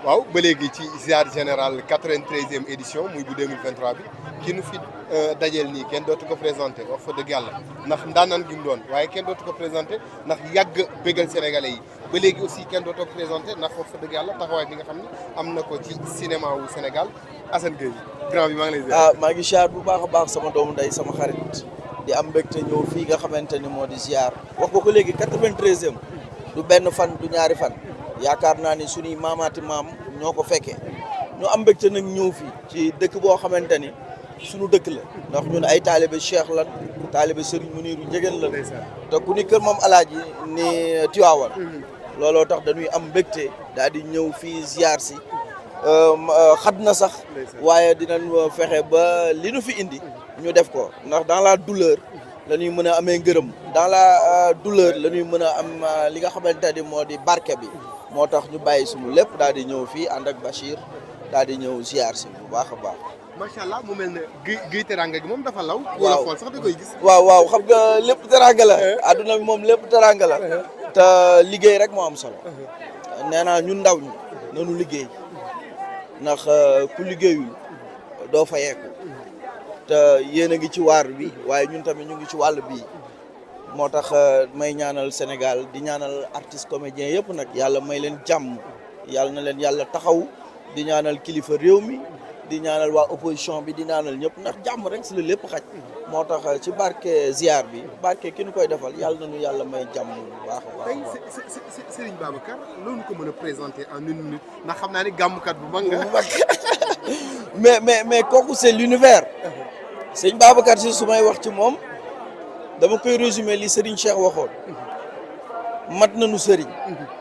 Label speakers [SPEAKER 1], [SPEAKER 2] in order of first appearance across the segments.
[SPEAKER 1] waaw ba léegi ci ziar général 93e édition muy bu 2023 bi ki nu fi dajeel nii kenn dootu ko présenté wax fa dëgg yàlla ndax ndaanaan gi mu doon waaye kenn dootu ko présenté ndax yàgg bégal sénégalais yi ba léegi aussi kenn dootu ko présenté ndax wax fa dëgg yàlla taxawaay bi nga xam ne am na ko ci cinéma wu Sénégal Assane Gueye grand bi maa ngi lay ziar.
[SPEAKER 2] maa ngi ziar bu baax a baax sama doomu ndey sama xarit di am mbégte ñëw fii nga xamante ni moo di ziar wax ko léegi 93e du benn fan du ñaari fan. yaakaar naa ni suñuy maamaati maam ñoo ko fekkee ñu am mbégte nag ñëw fii ci dëkk boo xamante ni suñu dëkk la ndax ñun ay taalibe Cheikh lan taalibe Serigne Mounirou Ndiéguène la te ku ni kër moom alaaji ni Tiwaawan looloo tax dañuy am mbégte daal di ñëw fii ziar si xat na sax waaye dinañ fexe ba li nu fi indi ñu def ko ndax dans la douleur la ñuy mën a amee ngërëm dans la douleur la ñuy mën a am li nga xamante ni moo di barke bi moo tax ñu bàyyi suñu lépp daal di ñëw fii ànd ak Bachir daal di ñëw ziar si bu baax a baax.
[SPEAKER 1] macha allah mu mel ne Gueye Teranga gi moom dafa law. wala xool sax da koy gis.
[SPEAKER 2] waaw xam nga lépp teranga la. adduna bi moom lépp teranga la. te liggéey rek moo am solo. nee naa ñun ndaw ñi nanu liggéey ndax ku liggéeyul doo fa yeeku te yéen a ngi ci waar bi waaye ñun tamit ñu ngi ci wàll bii. moo tax may ñaanal Sénégal di ñaanal artistes comédiens yëpp nag yàlla may leen jàmm yàlla na leen yàlla taxaw di ñaanal kilifa réew mi di ñaanal waa opposition bi di ñaanal ñëpp ndax jàmm rek si la lépp xaj moo tax ci barke ziar bi barke ki ñu koy defal yàlla nañu yàlla may jàmm bu baax a baax.
[SPEAKER 1] tey Serigne Babacar loolu ko mën a présenter en une minute ndax xam naa ni gàmmkat bu mag nga.
[SPEAKER 2] mais kooku c'est l'univers Serigne Babacar si su may wax ci moom. dama koy résumer li Serigne Cheikh waxoon mat nañu Serigne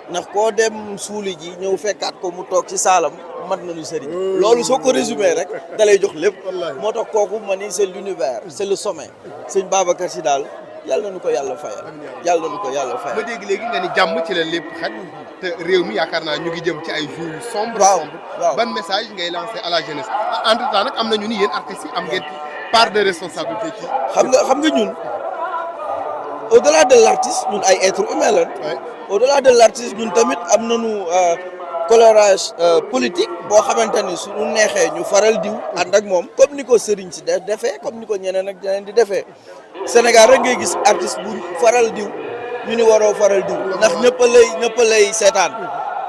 [SPEAKER 2] ndax koo dem suuli ji ñëw fekkaat ko mu toog ci saalam mat nañu Serigne loolu soo ko résumer rek da lay jox lépp moo tax kooku ma ni c'est l'univers c'est le sommet Serigne Babacar Sy daal yàlla nañu ko yàlla fayal yàlla nañu ko yàlla fayal.
[SPEAKER 1] ma dégg léegi nga ni jàmm ci la lépp xaj te réew mi yaakaar naa ñu ngi jëm ci ay jours yu sombre.
[SPEAKER 2] waaw
[SPEAKER 1] ban message ngay lancer à la jeunesse entre temps nag am nañu ni yéen artistes yi am ngeen part de responsabilité ci.
[SPEAKER 2] xam nga ñun. au-delà de l'artiste ñun ay êtres humains lañ. au-delà de l'artiste ñun tamit am nañu colorage politique boo xamante ni suñu neexee ñu faral diw ànd ak moom comme ni ko Serigne si defee comme ni ko ñeneen ak ñeneen di defee Sénégal rek ngay gis artiste bu faral diw ñu ni waroo faral diw ndax ñëpp lay seetaan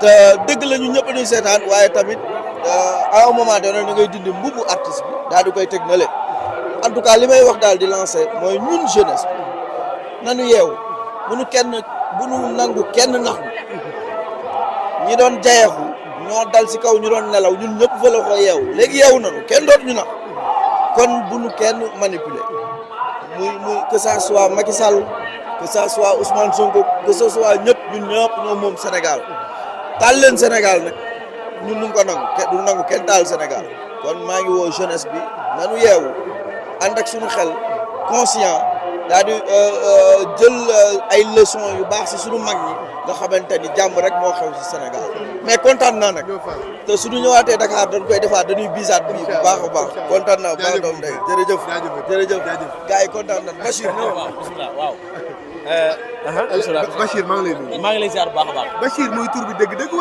[SPEAKER 2] te dëgg la ñu ñëpp ñuy seetaan waaye tamit à un moment donné da ngay dindi mbubu artiste bi daal di koy teg na le en tout cas li may wax daal di lancer mooy ñun jeunesse nanu yeewu bu nu nangu kenn nax ñi doon jayeexu ñoo dal si kaw ñu doon nelaw ñun ñëpp fa la ko yeewu léegi yeewu nanu kenn dootu ñu nax kon bu nu kenn manipuler muy que ça soit Macky Sall que ça soit Ousmane Sonko que ce soit ñëpp ñun ñëpp ñoo moom Sénégal taal leen Sénégal nag ñun ñu ko nangu kenn taal Sénégal kon maa ngi woo jeunesse bi nanu yeewu ànd ak suñu xel conscient daal di jël ay leçons yu baax si suñu mag ñi nga xamante ni jàmm rek moo xew si Sénégal mais kontaan naa nag te suñu ñëwaatee Dakar dañ koy defaat dañuy bisaat bii bu baax a baax kontaan naa baax doom day jërëjëf gars yi kontaan na Bachir ñëw
[SPEAKER 3] waaw
[SPEAKER 1] Bachir maa ngi lay nuyu.
[SPEAKER 3] maa ngi lay ziar bu baax a baax.
[SPEAKER 1] Bachir mooy tur bi dëgg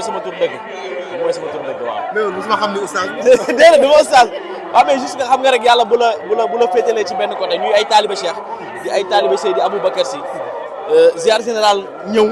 [SPEAKER 1] mooy sama tur dëgg waaw.
[SPEAKER 3] mais
[SPEAKER 1] loolu mosuma xam ne oustaz.
[SPEAKER 3] déedéet du ma oustaz waaw mais juste nga xam nga rek yàlla bu la féetalee ci benn côté ñuy ay taalibe Cheikh di ay taalibe Seydi Aboubacar Sy ziar général ñëw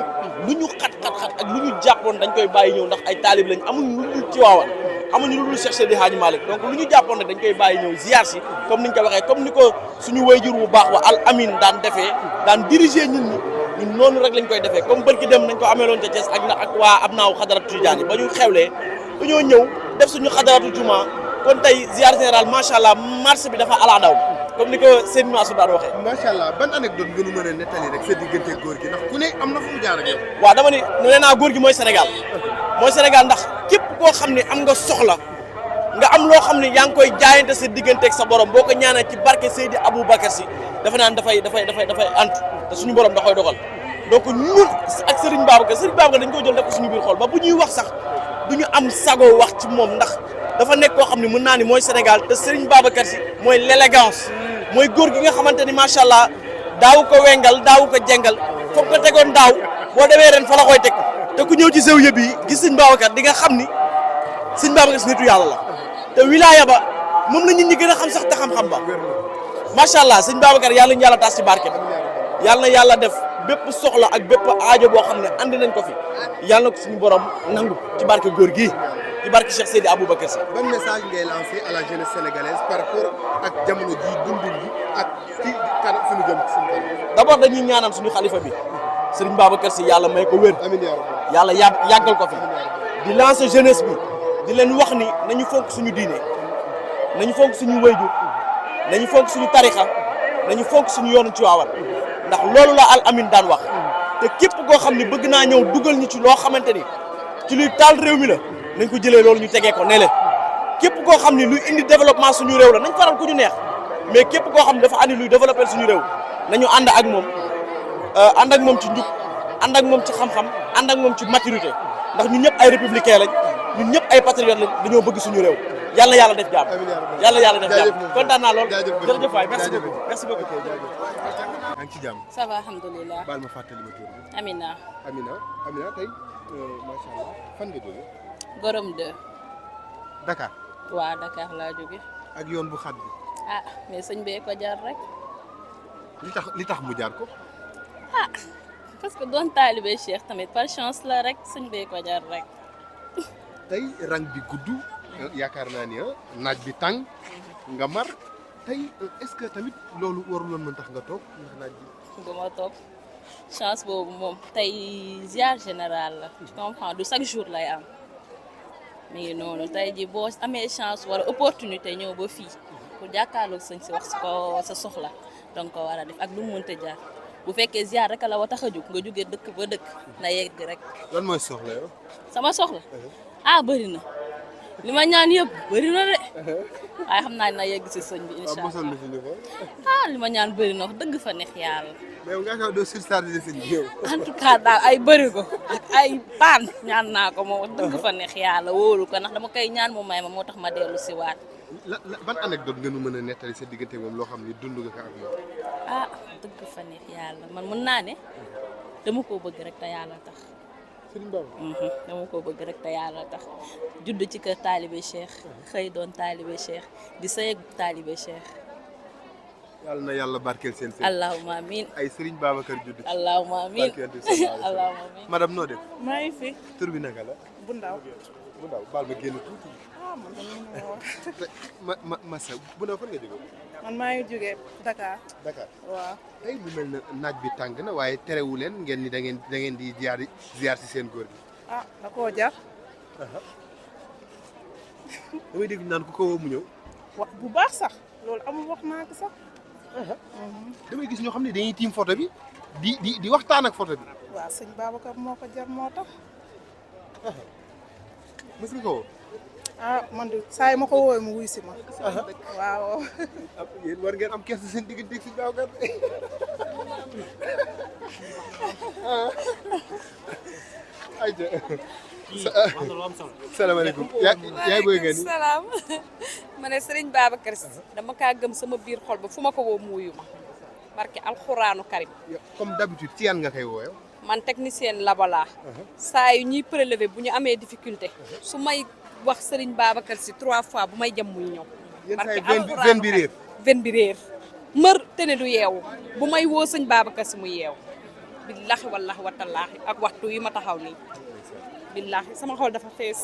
[SPEAKER 3] lu ñu xat ak lu ñu jàppoon dañ koy bàyyi ñëw ndax ay taalib lañ amuñu lu dul Tiwaawan amuñu lu dul Cheikh Seydi Hadji Malick donc lu ñu jàppoon rek dañ koy bàyyi ñëw ziar si comme niñ ko waxee comme ni ko suñu wayjur bu baax wa Al Amin daan defee daan diriger ñun ñun noonu rek lañ koy defee comme bërki dem nañ ko ameeloon ca Thiès ak waa ab naaw xadaratu Tidiane ba ñu xewlee dañoo ñëw def suñu xadaratu juma kon tey ziar général macha allah marché bi dafa ala daw comme ni ko seen Mansour daan waxee.
[SPEAKER 1] macha allah ban anecdote nga nu mën a nettali rek sa diggante góor gi ndax ku ne am na fu mu jaar ak yow.
[SPEAKER 3] waaw dama ni nee naa góor gi mooy Sénégal mooy Sénégal ndax képp koo xam ne am nga soxla nga am loo xam ne yaa ngi koy jaayante sa digganteeg sa borom boo ko ñaanal ci barke Seydi Aboubacar Sy dafa naan dafay antu te suñu borom da koy dogal donc ñun ak Serigne Babacar dañ koy jël def ko suñu biir xol ba bu ñuy wax sax du ñu am sago wax ci moom ndax dafa nekk koo xam ne mën naa ni mooy Sénégal te Serigne Babacar Sy mooy l'élégance mooy góor gi nga xamante ni macha allah daawu ko wengal daawu ko jengal foog ko tegoon daaw boo demee ren fa la koy teg te ku ñëw ci zawiya bi gis sëñ Babacar di nga xam ni sëñ Babacar si nitu yàlla la te wilaya ba moom la nit ñi gën a xam sax te xam-xam ba macha allah sëñ Babacar yàlla ñu yàlla tas ci barke yàlla na yàlla def bépp soxla ak bépp aajo boo xam ne andi nañ ko fi yàlla na ko suñu borom nangu ci barke góor gi ci barke Cheikh Seydi Aboubacar Sy.
[SPEAKER 1] ban message ngay lancé à la jeunesse sénégalaise par rapport ak jamono ji dundin bi ak ci kanam suñu jëm suñu kanam.
[SPEAKER 3] d'abord dañuy ñaanal suñu xalifa bi Serigne Babacar Sy yàlla may ko wér.
[SPEAKER 1] amiin yaa rabbi.
[SPEAKER 3] yàlla yàggal ko fi di lancer jeunesse bi di leen wax ni nañu fonk suñu diine nañu fonk suñu wayjur nañu fonk suñu tarixa nañu fonk suñu yoonu Tiwaawan ndax loolu la Al Amine daan wax te képp koo xam ni bëgg naa ñëw dugal ñu ci loo xamante ni ci luy taal réew mi la nañ ko jëlee loolu ñu tegee ko ne le képp koo xam ni luy indi développement suñu réew la nañ faral ku ñu neex mais képp koo xam ni dafa andi luy développer suñu réew nañu ànd ak moom ci njub ànd ak moom ci xam-xam ànd ak moom ci maturité ndax ñun ñëpp ay républicain lañ ñun ñëpp ay patriotes lañ dañoo bëgg suñu réew yàlla yàlla def jàmm yàlla def jàmm kontaan naa lool jërëjëf waay merci beaucoup
[SPEAKER 1] yaa ngi ci jàmm.
[SPEAKER 4] ça va alhamdulilah.
[SPEAKER 1] baal ma fàttali ma tur bi.
[SPEAKER 4] Amina.
[SPEAKER 1] Amina tey macha allah fan nga jógee.
[SPEAKER 4] Gorom 2.
[SPEAKER 1] Dakar.
[SPEAKER 4] waa Dakar laa jóge.
[SPEAKER 1] ak yoon bu xat bi.
[SPEAKER 4] ah mais sëñ bee ko jaar rek.
[SPEAKER 1] li tax mu jaar ko.
[SPEAKER 4] ah parce que doon taalibe Cheikh tamit par chance la rek sëñ bee ko jaar rek.
[SPEAKER 1] tey rang bi gudd. yaakaar naa ni naaj bi tàng. nga mar tey est-ce que tamit loolu waruloon mën tax nga toog ndax naaj bi.
[SPEAKER 4] bu ma toog chance boobu moom tey ziar général la. tu comprends du chaque jour lay am. mi ngi noonu tey ji boo amee chance wala opportunité ñëw ba fii pour jàkkaarloog sëñ si wax ko sa soxla donc ko war a def ak lu mu mënta jaar bu fekkee ziar rek la wa tax a jóg nga jógee dëkk ba dëkk na yegg rek.
[SPEAKER 1] lan mooy soxla yow.
[SPEAKER 4] sama soxla ah bëri na li ma ñaan yëpp bëri na de waaye xam naa ne na yegg si sëñ bi incha allah li ma ñaan bëri na wax dëgg fa neex yàlla.
[SPEAKER 1] mais yow nga xam doo surchargé sëñ bi yow.
[SPEAKER 4] en tout cas daal ay bëri ko ak ay paan ñaan naa ko moom wax dëgg fa neex yàlla wóolu ko ndax dama koy ñaan mu may ma moo tax ma dellu si waat.
[SPEAKER 1] ban anecdote nga nu mën a nettali sa diggante moom loo xam ni dund nga ko ak moom.
[SPEAKER 4] ah dëgg fa neex yàlla man mën naa ne dama koo bëgg rek te yàlla tax.
[SPEAKER 1] Sëriñ Baba.
[SPEAKER 4] dama koo bëgg rek te yàlla tax judd ci kër taalibe Cheikh xëy doon taalibe Cheikh di sëy ak taalibe Cheikh.
[SPEAKER 1] yàlla na yàlla barkeel seen sëy.
[SPEAKER 4] allahumma amiin.
[SPEAKER 1] ay Sëriñ Babacar judd.
[SPEAKER 4] allahumma amiin allahumma amiin.
[SPEAKER 1] madame noo def.
[SPEAKER 5] maa ngi fi.
[SPEAKER 1] tur bi naka la.
[SPEAKER 5] bu ndaw.
[SPEAKER 1] bu ndaw baal ma génn tuuti.
[SPEAKER 5] man de
[SPEAKER 1] Massa bu ndaw fan nga jógee.
[SPEAKER 5] man maa ngi jógee Dakar.
[SPEAKER 1] Dakar.
[SPEAKER 5] waaw.
[SPEAKER 1] tey mu mel na naaj bi tàng na waaye terewu leen ngeen ni da ngeen di ziar si seen góor gi.
[SPEAKER 5] ah da koo jar.
[SPEAKER 1] damay dégg naan ku ko woo mu ñëw.
[SPEAKER 5] wax bu baax sax loolu amul wax naa ko sax.
[SPEAKER 1] damay gis ñoo xam ne dañuy tiim photo bi di waxtaan ak photo bi.
[SPEAKER 5] waaw sëñ Babacar moo ko jar moo tax.
[SPEAKER 1] mës nga ko woo.
[SPEAKER 5] ah man de saa yi ma ko woowee mu wuy si ma. waaw.
[SPEAKER 1] yéen war ngeen am kees seen diggante si Babacar. ayca. salaamaaleykum. yaay booy nga ni.
[SPEAKER 6] salaam ma ne Serigne Babacar Sy dama kaa gëm sama biir xol ba fu ma ko woo mu wuyu ma barke alxuraanu karim.
[SPEAKER 1] comme d'habitude ci yan nga koy wooyoo.
[SPEAKER 6] man technicienne labalaa saa yu ñuy prélever bu ñu amee difficulté su may wax Serigne Babacar Sy 3 fois bu may jëm muy ñëw. barke alxuraanu karim ven bi réer mër te ne du yeewu bu may woo sëñ Babacar Sy mu yeewu. billahi wallahi watallaahi ak waxtu yi ma taxaw nii billahi sama xol dafa fees.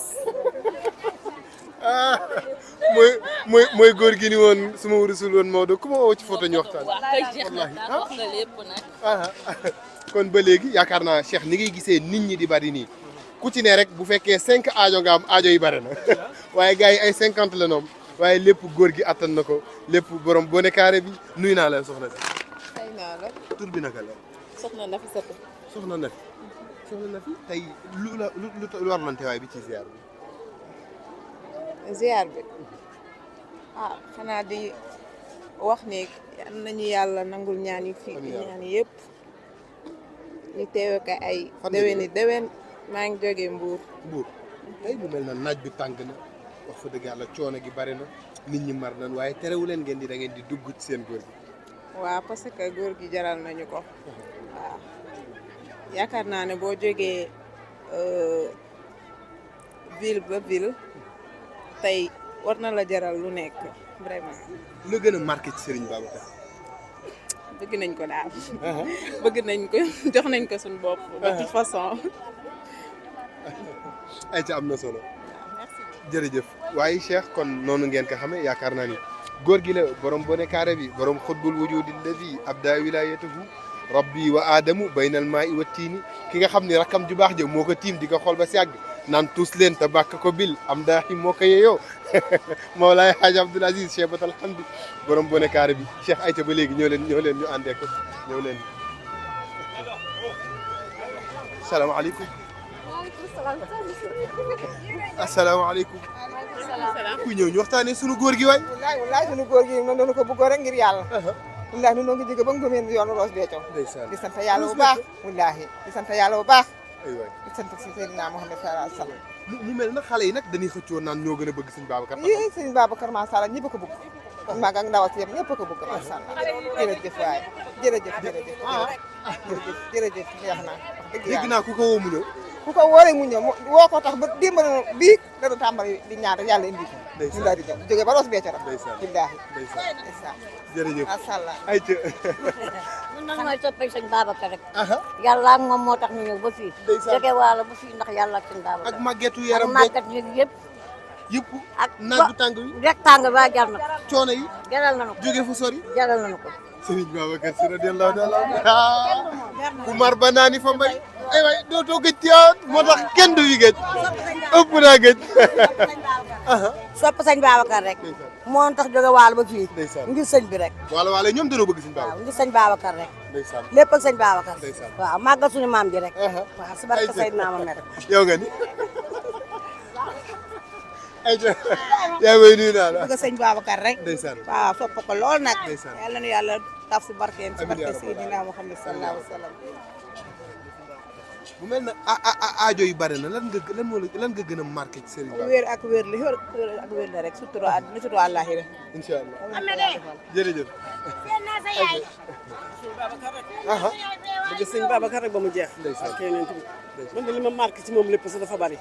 [SPEAKER 1] mooy góor gi ni woon su ma wurusul woon Maodo ku ma woo ci photo ñu waxtaan.
[SPEAKER 4] waaw kay jeex na wax nga lépp nag.
[SPEAKER 1] kon ba léegi yaakaar naa Cheikh ni ngay gisee nit ñi di bari nii ku ci ne rek bu fekkee 5 aajo nga am aajo yi bari na waaye gars yi ay 50 la noom waaye lépp góor gi attan na ko lépp borom boo ne carré bi nuyu naa la soxna si.
[SPEAKER 5] xëy naa la.
[SPEAKER 1] tur bi naka la.
[SPEAKER 4] soxna na fi sëpp.
[SPEAKER 1] soxna na fi. soxna na fi tey lu warloon teewaay bi ci ziar bi.
[SPEAKER 5] ziar bi ah xanaa di wax ne am nañu yàlla nangul ñaan yi fii ñaan yëpp ñu teewe ko ay déwén maa ngi jógee Mbour.
[SPEAKER 1] Mbour tey bu mel na naaj bi tàng na wax fa dëgg yàlla coono gi bari na nit ñi mar nañ waaye terewu leen ngeen di da ngeen di dugg ci seen góor gi.
[SPEAKER 5] waaw parce que góor gi jaral nañu ko. waaw yaakaar naa ne boo jógee ville ba ville tey war na la jaral lu nekk vraiment.
[SPEAKER 1] lu gën a marqué ci Serigne Babacar.
[SPEAKER 5] bëgg nañ ko daal. bëgg nañ ko jox nañ ko suñu bopp. de toute façon.
[SPEAKER 1] ay ca am na solo. jërëjëf waaye Cheikh kon noonu ngeen ko xamee yaakaar naa ni góor gi la borom bone carré bi borom xutbul wujudi alladi abda wilayatahu rabbi wa aadamu baynal maa i wa tiini ki nga xam ne rakkam ju baax jë moo ko tiim di ko xool ba si yàgg naan tuus leen te bàkk ko bil am daaxi moo ko yeyoo Mawlaay Hadj Abdoul Aziz Cheikh Batal Hamdi borom bone carré bi Cheikh ayca ba léegi ñëw leen ñu àndee ko ñëw leen. salaamaaleykum. asalaamaaleykum. ku ñëw ñu waxtaanee sunu góor gi waay.
[SPEAKER 7] wallaay sunu góor gi noonu ko bëggoon rek ngir yàlla. wallahi ñun ñoo ngi jóge ba ngëmeen yoonu Roos Béthio. di sant yàlla bu baax. wallahi di sant yàlla bu baax.
[SPEAKER 1] aywa
[SPEAKER 7] di sant si Seydina Muhammad sallallahu alayhi wa sallam.
[SPEAKER 1] mu mel na xale yi nag dañuy xëccoo naan ñoo gën a bëgg sëñ Babacar.
[SPEAKER 7] yii sëñ Babacar macha allah ñëpp a ko bëgg. kon mag ak ndaw ak yëpp ñëpp a ko bëgg macha allah. jërëjëf waay jërëjëf jërëjëf neex na wax dëgg yàlla.
[SPEAKER 1] dégg naa ku ko woo mu ñëw.
[SPEAKER 7] ku ko wooree mu ñëw woo ko tax ba démb bii da doon tàmbali di ñaan rek yàlla indi ko. ñu daal di ñëw jóge ba Roos Béthio rek. billaahi ndeysaan
[SPEAKER 1] jërëjëf
[SPEAKER 7] macha allah.
[SPEAKER 1] ay ca
[SPEAKER 8] ñun nag mooy soppay sëñ Babacar rek. yàlla ak moom moo tax ñu ñëw ba fii. jóge waalo ba fii ndax yàlla ak sëñ Babacar.
[SPEAKER 1] ak màggetu yaram
[SPEAKER 8] ak màgget yi yëpp.
[SPEAKER 1] yëpp
[SPEAKER 8] ak
[SPEAKER 1] naaj bu tàng bi
[SPEAKER 8] rek tàng ba jar na ko.
[SPEAKER 1] coono yi
[SPEAKER 8] jaral nañu ko
[SPEAKER 1] jóge fu sori
[SPEAKER 8] jaral nañu ko.
[SPEAKER 1] Serigne Babacar Sy radiyallahu ta'ala ku mar ba naani fa mbay ay waay dootoo gëj ci yoon moo tax kenn du fi gëj ëpp naa gëj
[SPEAKER 8] sopp sëñ Babacar rek. moo tax jóge waalo ba fii.
[SPEAKER 1] ndeysaan
[SPEAKER 8] ngir sëñ bi rek.
[SPEAKER 1] wala ñoom dañoo bëgg sëñ
[SPEAKER 8] waaw
[SPEAKER 1] Babacar
[SPEAKER 8] ngir sëñ Babacar rek.
[SPEAKER 1] ndeysaan
[SPEAKER 8] lépp ak sëñ Babacar.
[SPEAKER 1] ndeysaan
[SPEAKER 8] waaw màggal suñu maam ji rek. waaw si barke Seydina Muhammad
[SPEAKER 1] yow nga ni ay ca yaa ngi nuyu naa la
[SPEAKER 7] bëgg sëñ Babacar rek.
[SPEAKER 1] ndeysaan
[SPEAKER 7] waaw sopp ko lool nag.
[SPEAKER 1] ndeysaan
[SPEAKER 7] yàlla na yàlla taf si barkeem si
[SPEAKER 1] amiin yaa
[SPEAKER 7] barke
[SPEAKER 1] rabbal
[SPEAKER 7] Seydina Muhammad sallallahu alayhi wa sallam.
[SPEAKER 1] bu mel na aajo yu bari na lan nga gën a marqué ci Serigne Babacar
[SPEAKER 7] wér ak wér la wér ak wér la rek surtout àddina surtout àllaaxira.
[SPEAKER 1] incha allah jërëjëf
[SPEAKER 9] bëgg sëñ Babacar rek ba mu jeex.
[SPEAKER 1] ndeysaan
[SPEAKER 9] ak yeneen tamit man de li ma marqué ci moom lépp sax dafa bari.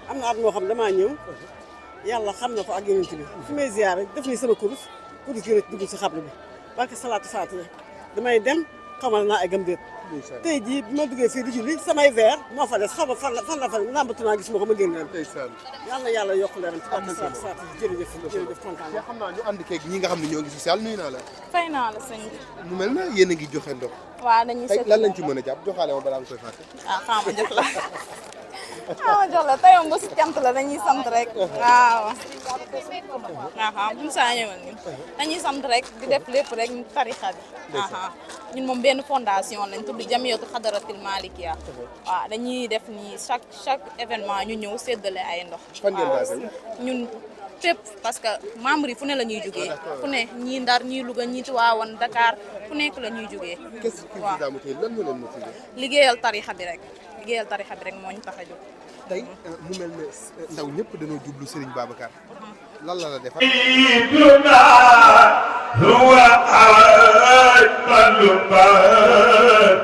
[SPEAKER 9] am na at moo xam damaa ñëw yàlla xam na ko ak yeneen tamit fi may ziar rek def ni sama kurus gi rek dugg si xablu bi barke salaatu faatiha damay dem xamal naa ay gëm déet. tey jii bi ma duggee fii di julli samay verre moo fa des xaw ma fan la fa lambatu naa gis ma ko ma génn leen. yàlla na yàlla yokk leeram ci barke salaatu faatiha jërëjëf kontaan naa.
[SPEAKER 1] xam naa ñu ànd keeg ñi nga xam ne ñoo ngi social nuyu naa la.
[SPEAKER 4] fay naa la sëñ bi.
[SPEAKER 1] mu mel na yéen a ngi joxe ndox.
[SPEAKER 4] waaw dañuy
[SPEAKER 1] tey
[SPEAKER 4] seet
[SPEAKER 1] lan lañ ci mën a jàpp joxaale ma balaa nga koy fàtte.
[SPEAKER 4] ah xaaral ma jox la xaaral ma jox la tey moom ba si cant la dañuy sant rek. waaw. bu saa ñëwal ñun dañuy sant rek di def lépp rek tarixa bi. ñun moom benn fondation lañ tudd Jamiyatu Xadaratil Malikiya. waaw dañuy def nii chaque événement ñu ñëw séddale ay ndox.
[SPEAKER 1] fan ngeen basé
[SPEAKER 4] ñun fépp parce que membre yi fu ne la ñuy jógee. fu ne ñii Ndar ñii Louga ñii Tivaouane Dakar fu nekk la ñuy jógee.
[SPEAKER 1] waaw lan moo leen motivé.
[SPEAKER 4] liggéeyal tarixa bi rek moo ñu tax a jóg.
[SPEAKER 1] tey mu mel ne ndaw ñëpp dañoo jublu Serigne Babacar lan la defar.
[SPEAKER 10] هو أجمل ما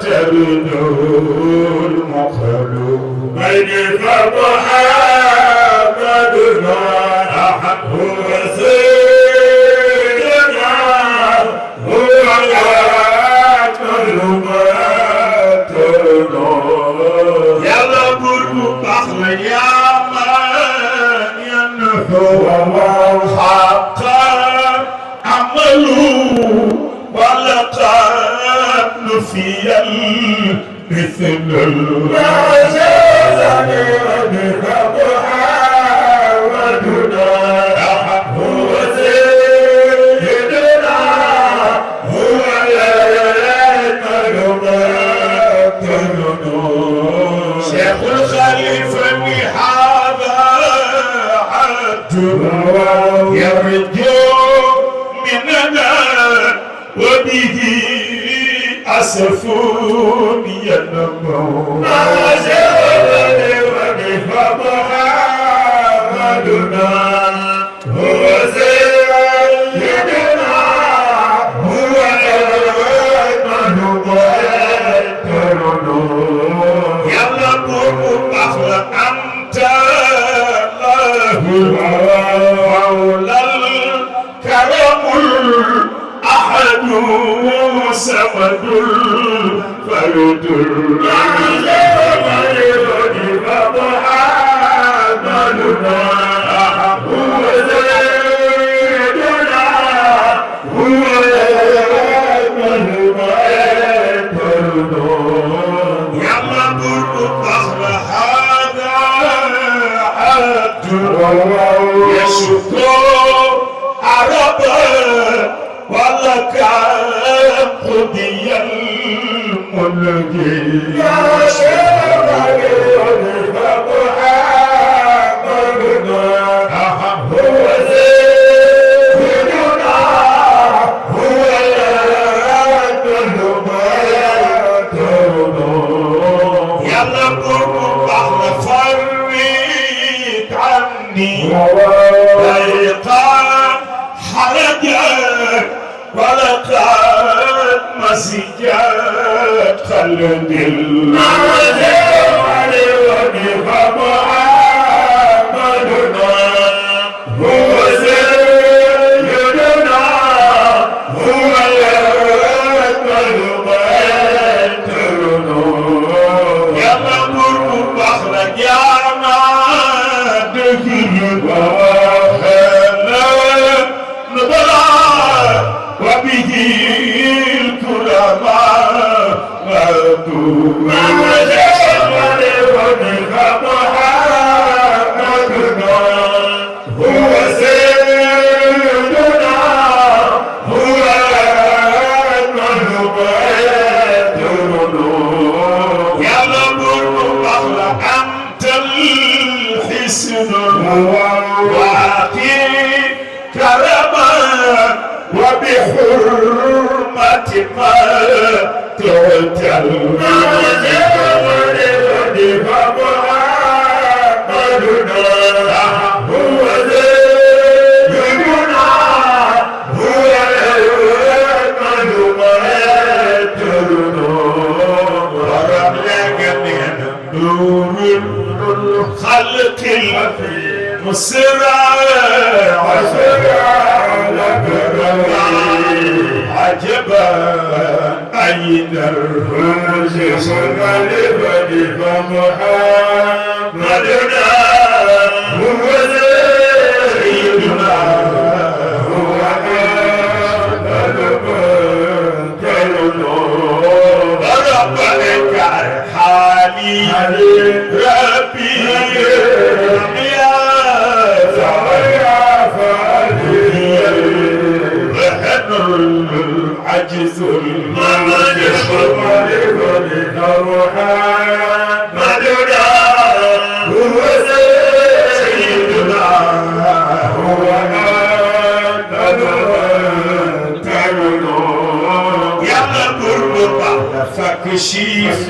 [SPEAKER 10] تبدو المخلوق بين فمحمدنا أحد هو سيدنا هو أجمل ما تبدو يلا بربو بخل يا من ينحو حقا عملوا ولقد نفي مثل الرجال محمدنا هو سيدنا هو الملوك شيخ الخليفة هذا عبد يرجو مننا وبه أسفون ينمو محمدنا هو سيدنا هو الملوك يلا قوم سمد الفرد فمحمدنا هو سيدنا هو من يا مبروك بخل هذا عبد يشكو عربا ولك قضي الملك يا شيخ هو سيدنا هو يلا قرب بحر فرد عني ضيقا حرجا ولقد مسجت خلد هو سيدنا هو يا مبروك بخرج يا مادك وبه الكرماء غدوا هو سيدنا هو يا مبروك بخرج أنت الحسن وعطي كرما وبحرمة ما تعتل هو سيدنا هو ورملك من نور الخلق المسرع عجبا أين الرمز صنالبا فمحمدنا هو سيدنا هو ربك حالي ربي يا العجز الممد مدنا هو سيدنا هو يا مبروك فكشيف